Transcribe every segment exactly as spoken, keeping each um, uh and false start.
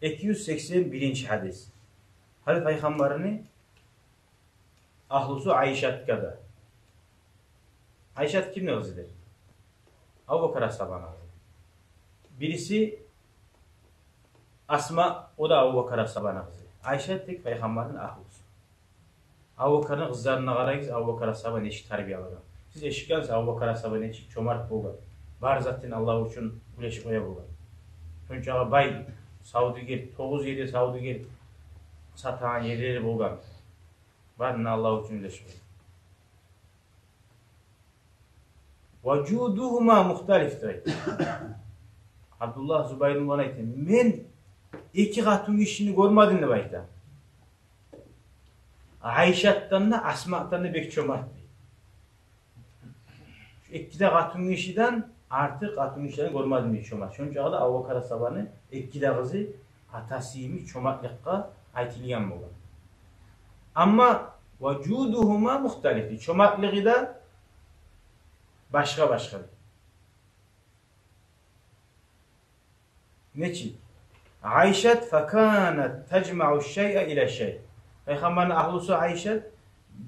Эки юз сексен биринчи гьадис. Гьали Пайхаммарны агьлюсю Айшатгъа да. Айшат кимни къызыдыр? Абубакар асгьабаны къызы. Бириси Асма, о да Абубакар асгьабаны къызы. Айшат тек Пайхаммарны агьлюсю. Абубакарны къызларына къарагъыз, Абубакар асгьаба нечик тарбиялагъан. Сиз эшитгенсиз Абубакар асгьаба нечик чомарт болгъан. Бар затын Аллагь учун уьлешип къоя болгъан. Шончакъы бай, савдюгер, тогъуз ерде савдюгер сатагъан ерлери болгъан. Барын Аллагь учун уьлешип къоя. «Ва жудугьума мухталиф», — деп айта. Абдуллагь Зубайрны уланы айта: «Мен эки къатынгишини гёрмедим, — деп айта, — Айшатдан да, Асмадан да бек чомарт», — дей. «Шу эки де къатынгишиден артыкъ къатынгишилерин гёрмедим», — дей, — «чомарт». Шончакъы да Абубакар асгьабаны эки де къызы атасы йимик чомартлыкъгъа айтылгъан болгъан. Амма «ва жудугьума мухталиф», — дей, чомартлыгъы да башгъа-башгъа. Нечик? Айшат: «Факанат тажмаъу шайъа ила шай». Пайхаммарны агьлюсю Айшат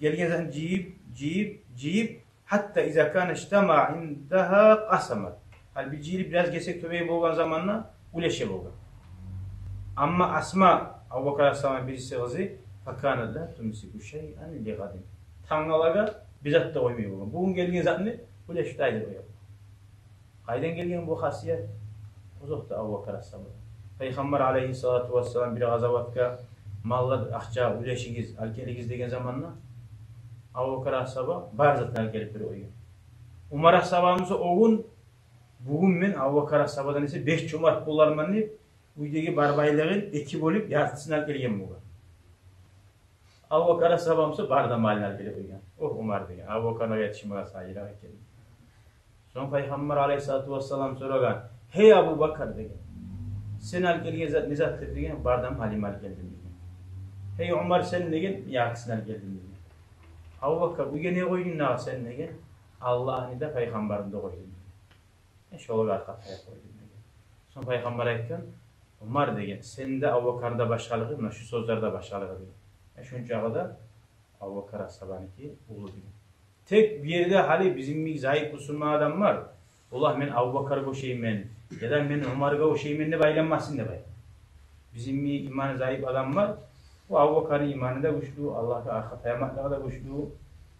гелген затны жыйып, жыйып, жыйып, «гьатта иза кана ижтамаъа индагьа къасамат». Гьали бир жыйылып, бираз гесек тёбек болгъан заманда уьлеше болгъан. Амма Асма, Абубакар асгьабаны бириси къызы, «факанат ла тумсику шайъан ли гъадин». Тангалагъа бир зат да къоймай болгъан. Бугюн гелген затны уьлешип де айдырып къоя болгъан. Къайдан гелген бу хасият? Озокъда, Абубакар асгьаба. Пайхаммар алайгьиссалату вассалам бир къазаватгъа маллар, акъча уьлешигиз, алып гелигиз деген заманда Абубакар асгьаба бар затын алып гелип берип къойгъан. Умар асгьабамыз о гюн: «Бугюн мен Абубакар асгьабадан эсе бек чомарт боларман», — деп, уьйдеги бар байлыгъын эки бёлюп, яртысын алып гелген болгъан. Абубакар асгьабамыз бар да малын алып гелип къойгъан. «Огь, Умар, — деген, — Абубакаргъа етишмеге сагъа йыракъ экен». Сонг Пайхаммар алайгьиссалату вассалам сорагъан: «Гьей Абубакар, — деген, — сен алып гелген зат не затдыр?» — деген. «Бар да малымны алып гелдим», — деген. «Гьей Умар, сен?» — деген. «Яртысын алып гелдим», — деген. «Абубакар, уьйге не къойдунг дагъы сен?» — деген. «Аллагьны да, Пайхаммарны да къойдум», — деген. «Э, шолагъа аркъа таяп къойдум», — деген. Сонг Пайхаммар айтгъан: «Умар, — деген, — сени де, Абубакарны да башгъалыгъы муна шу сёзлерде башгъалыгъы», — деген. Э, шончакъы да Абубакар асгьабаныки уллу деген. Тек бу ерде гьали бизин йимик зайып бусурман адам бар. Олар «мен Абубакаргъа ошаймен» яда «мен Умаргъа ошаймен» деп айланмасын деп айта. Бизин йимик иманы зайып адам бар. О Абубакарны иманы да гючлю, Аллагьгъа аркъа таямакълыгъы да гючлю.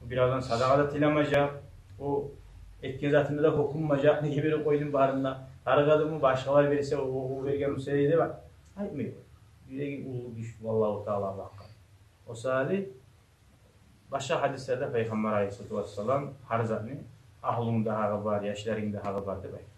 О бир адам садагъа да тилемежек. О этген затына да гьёкюнмежек: «Неге берип къойдум барын да? Тарыкъ эдим, башгъалар берсе, о, о берген буса эди», — деп айтмай. Юреги уллу, гючлю, Аллагьу Таала бакъгъан. О саялы башгъа гьадислерде Пайхаммар алайгьиссалату вассалам: «Гьар затны агьлюнгню де гьакъы бар, яшларынгны да гьакъы бар», — деп айта.